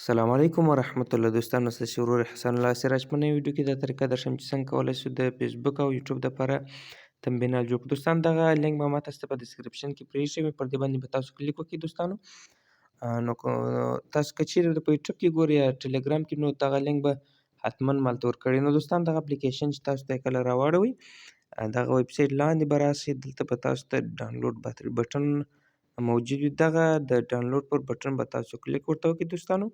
السلام علیکم ورحمت الله دوستانو، ستاسو ورور احسان الله سراج په نوې ویډیو کې دا طریقه درښیم چې څنګه کولی شو د فیسبوک او یوټیوب دپاره thumbnail جوړ کړو. دوستان، دغه لینک به ما تاسو ته په description کې پرېښی وي، پر دې باندې به تاسو کلیک وکړئ. دوستانو، نو تاسو که چیرې په یوټیوب کې ګورئ یا ټلګرام کې، نو دغه لینک به حتما مالته ورکړي. نو دوستان، دغه اپلیکیشن چې تاسو ته یې کله راواړوئ، دغه ویبسایټ لاندې به راشي، دلته به تاسو ته download button موجود وي. دغه د download پر button به تاسو کلیک ورته وکړئ. دوستانو،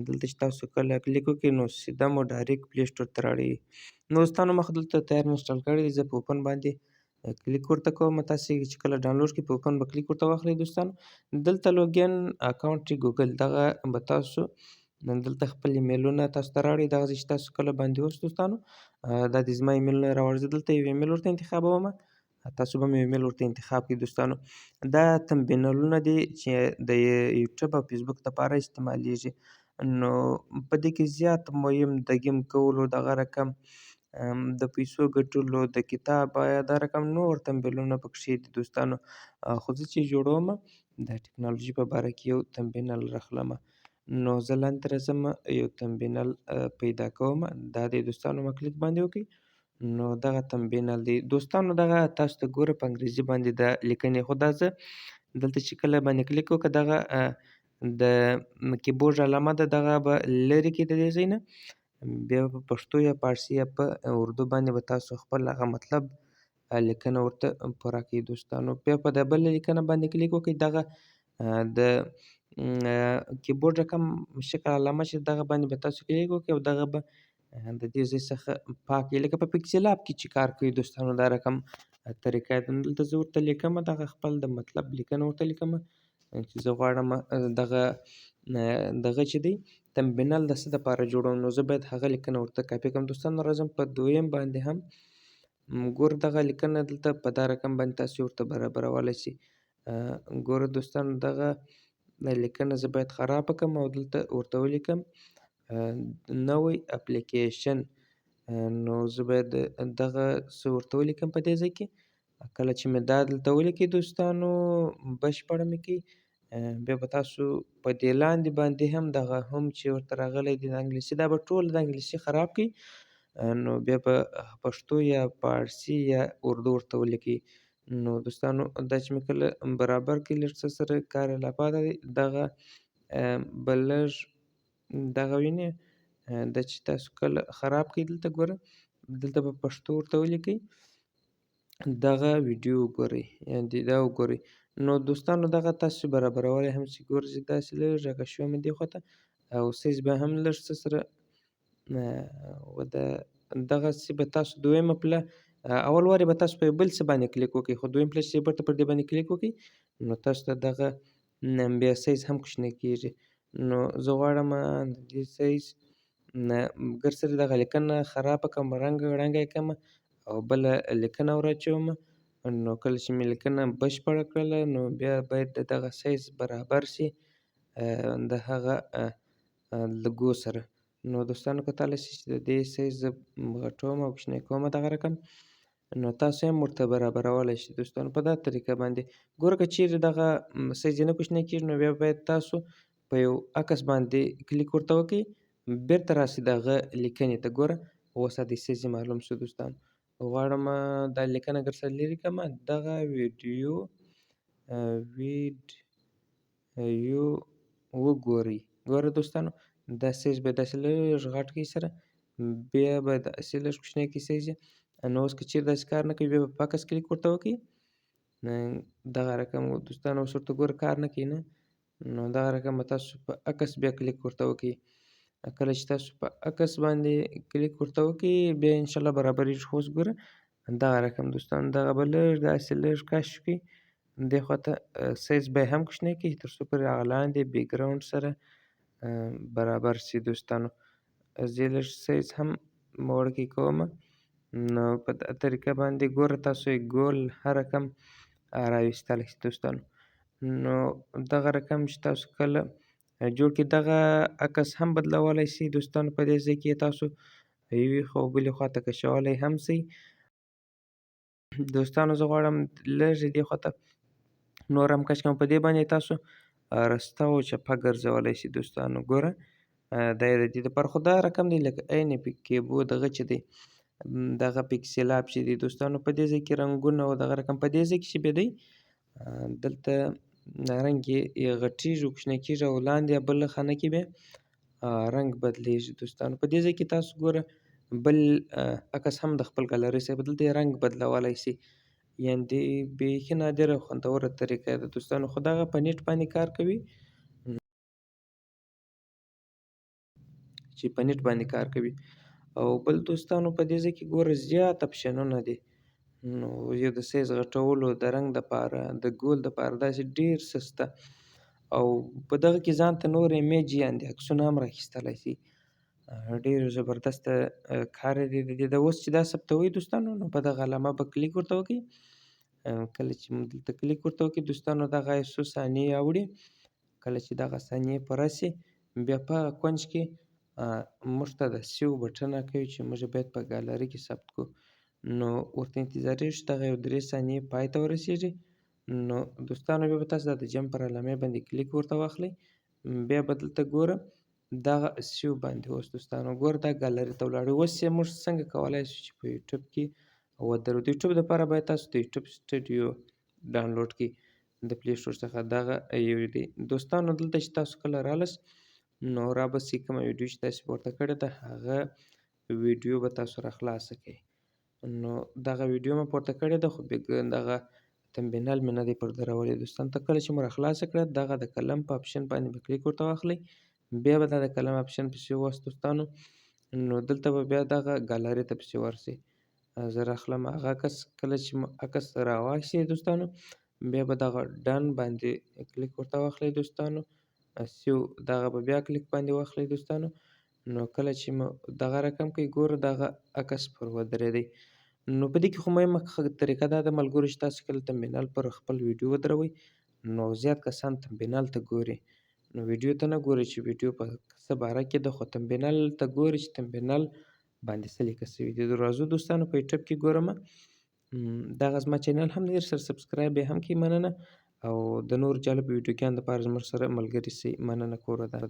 دلته چې تاسو کله کلیک وکړئ، نو سیده مو direct Play Store ته راړي. نو دوستانو، ما خو دلته تیار install کړی دی، زه په open باندې کلیک ورته کوم. تاسو چې کله download کړئ، په open به کلیک ورته واخلئ. دوستانو، دلته login account Google، دغه به تاسو دلته خپل ایمیلونه تاسو ته راوړي. دغه چې تاسو کله باندې اوس دوستانو، دا د زما ایمیلونه راوړي، زه دلته یو ایمیل ورته انتخابوم، تاسو به مې ایمیل ورته انتخاب کړئ. دوستانو، دا thumbnail ونه دي چې د یوټیوب او فیسبوک لپاره استعمالیږي. نو په دې کې زیات مهم د game کولو، دغه رقم د پیسو ګټلو، د کتاب یا دا رقم نور thumbnail ونه پکښې دي. دوستانو، خو زه چې جوړوم، د ټکنالوژي په باره کې یو thumbnail راخلم. نو زه لاندې راځم، یو thumbnail پیدا کوم. دا دی دوستانو، ما کلیک باندې وکړئ، نو دغه thumbnail دی. دوستانو، دغه تاسو ته ګوره په انګریزي باندې د لیکنې، خو دا زه دلته چې کله باندې کلیک وکړه، دغه د کیبورډ علامه ده، دغه به لرې کړي د دې ځای نه. بیا په پښتو یا پارسي یا په اردو باندې به تاسو خپل هغه مطلب لیکنه ورته پوره کړئ. دوستانو، بیا په د بله لیکنه باندې کلیک وکړئ، دغه د کیبورډ رقم شکل علامه چې دغه باندې به تاسو کلیک وکړئ او دغه به د دې ځای څخه پاک کړئ، لکه په PixelLab کې چې کار کوي. دوستانو، دا رقم طریقه ده. دلته زه ورته لیکم، دغه خپل د مطلب لیکنه ورته لیکم چې زه غواړم دغه دغه چې دی thumbnail د څه دپاره جوړوم، نو زه باید هغه لیکنه ورته کاپي کړم. دوستانو، راځم په دویم باندې هم ګوره، دغه لیکنه دلته په دا رقم باندې تاسو ورته برابرولی شئ. ګوره دوستانو، دغه لیکنه زه باید خرابه کړم او دلته ورته ولیکم نوی اپلیکیشن. نو زه باید دغه څه ورته ولیکم په دې ځای کې. کله چې مې دا دلته ولیکئ دوستانو، بشپړه مې کړئ، بیا به تاسو په دې لاندې باندې هم دغه هم چې ورته راغلی دی د انګلیسي، دا به ټول د انګلیسي خراب کړئ، نو بیا به پښتو یا پارسي یا اردو ورته ولیکئ. نو دوستانو، دا چې مې کله برابر کړي، لږ څه سره کار یې لا پاته دی، دغه به لږ دغه وینې. دا چې تاسو کله خراب کړئ، دلته ګوره، دلته به پښتو ورته ولیکئ، دغه ویډیو وګورئ، یعنې دا وګورئ. نو دوستانو، دغه تاسو برابرولی هم چې ګورئ، چې داسې لږ راکشوم دې خوا ته او سایز به هم لږ څه سره دغسې به تاسو دویمه پله، اول وارې به تاسو په بل څه باندې کلیک وکړئ، خو دویم پله چې بیرته پر دې باندې کلیک وکړئ، نو تاسو ته دغه بیا سایز هم کوچنی کېږي. نو زه غواړم د دې سایز ګرسره دغه لیکنه خرابه کړم، رنګ ړنګه یې کړم او بله لیکنه وراچوم. نو کله چې مې لیکنه بشپړه کړله، نو بیا باید د دغه سایز برابر شي د هغه لګو سره. نو دوستانو، کتلی شئ چې د دې سایز زه غټوم او کوچنی کوم دغه رقم، نو تاسو هم ورته برابرولی شئ. دوستانو، په دا طریقه باندې ګوره، که چیرې دغه سایز یې نه کوچنی کېږي، نو بیا باید تاسو په یو عکس باندې کلیک ورته وکړئ، بیرته راسي دغه لیکنې ته. ګوره اوس د سایز یې معلوم شو. دوستانو، غواړم دا لیکنه ګرسره لرې کړم، دغه ویډیو ویډیو وګورئ. ګوره دوستانو، دا سایز به داسې لږ غټ کړئ سره، بیا به داسې لږ کوچنی کړئ سایز یې. نو اوس که چیرې داسې کار نه کوي، بیا به په عکس کلیک ورته وکړئ، دغه رقم. دوستانو، اوس ورته ګوره کار نه کوي نه، نو دغه رقم به تاسو په عکس بیا کلیک ورته وکړئ. کله چې تاسو په عکس باندې کلیک ورته وکړئ، بیا انشاءالله برابرېږي. خو اوس ګوره دغه رقم دوستانو، دغه به لږ داسې لږ کش کړئ دې خوا ته، سایز به یې هم کوچنی کړئ تر څو پورې هغه لاندې background سره برابر شي. دوستانو، زه یې لږ سایز هم وړوکی کوم. نو په دا طریقه باندې ګوره تاسو یې ګول هر رقم راویستلی شئ. دوستانو، نو دغه رقم چې تاسو کله جوړ کړئ، دغه عکس هم بدلولی شئ. دوستانو، په دې ځای کې تاسو یوې خوا بلې خوا ته کشولی هم شئ. دوستانو، زه غواړم لږ دې خوا ته نور هم کش کړم. په دې باندې تاسو رسته او چپه ګرځولی شي دوستانو. ګوره دا یې د دې دپاره، خو دا رقم دی لکه عین کیبو دغه چې دی، دغه PixelLab چې دی دوستانو. په دې ځای کې رنګونه او دغه رقم په دې ځای کې چې به دی، دلته رنګ یې غټېږي او کوچنی کېږي، او لاندې بله خانه کې به رنګ بدلېږي دوستانو. په دې ځای کې تاسو ګوره بل عکس هم د خپل ګالري سره دلته یې رنګ بدلولی شي، یعنې بیخي نادره او خوندوره طریقه ده دوستانو. خو دغه په نیټ باندې کار کوي، چې په نیټ باندې کار کوي. او بل دوستانو په دې ځای کې ګوره زیات اپشنونه دي، نو یو د سایز غټولو، د رنګ دپاره، د ګول دپاره، داسې ډېر څه شته. او په دغه کې ځان ته نور image یعنې عکسونه هم راخیستلی شي. ډېر زبردسته کار دی د دې. د اوس چې دا ثبتوئ دوستانو، نو په دغه علامه به کلیک ورته وکړئ. کله چې مو دلته کلیک ورته وکړي دوستانو، دغه څو ثانیې اوړي. کله چې دغه ثانیې پوره شي، بیا په هغه کنج کې موږ ته د save button راکوي چې موږ باید په ګالري کې ثبت کړو. نو ورته انتظارېږو چې دغه یو 3 ثانیې پای ته ورسېږي. نو دوستانو بیا به تاسو دا د جمع پر علامې باندې کلیک ورته واخلئ، بیا به دلته ګوره دغه save باندې اوس دوستانو ګوره دا ګالري ته ولاړو. اوس یې موږ څنګه کولی شو چې په یوټیوب کې ودرو؟ د یوټیوب دپاره باید تاسو د YouTube Studio download کړئ د Play Store څخه. دغه یو دی دوستانو. دلته چې تاسو کله رالس، نو را به سي کومه ویډیو چې تاسو پورته کړې ده، هغه ویډیو به تاسو را خلاصه کړئ. نو دغه ویډیو مې پورته کړې ده، خو دغه thumbnail مې نه دی پر درولی دوستان. ته کله چې مو را خلاصه کړه، دغه د قلم په option باندې به کلیک ورته واخلئ، بیا به دا د قلم option پسې ووست دوستانو. نو دلته به بیا دغه ګالري ته پسې ورسئ. زه راخلم هغه عکس. کله چې مو عکس راواخیستئ دوستانو، بیا به دغه done باندې کلیک ورته واخلئ دوستانو، save دغه به بیا کلیک باندې واخلئ دوستانو. نو کله چې مو دغه رقم کوي، ګوره دغه عکس پر ودرېدی. نو په دې کې خو مهمه طریقه دا ده ملګرو چې تاسو کله thumbnail پر خپل ویډیو ودروئ، نو زیات کسان thumbnail ته ګوري، نو ویډیو ته نه ګوري چې ویډیو په څه باره کې ده، خو thumbnail ته ګوري چې thumbnail باندې څه لیکل شوي دي. راځو دوستانو په یوټیوب کې ګورم، دغه زما channel هم دی، سره subscribe یې هم کړئ، مننه. او د نور جالب ویډیوګانو دپاره زموږ سره ملګري شئ، مننه. کور ودان.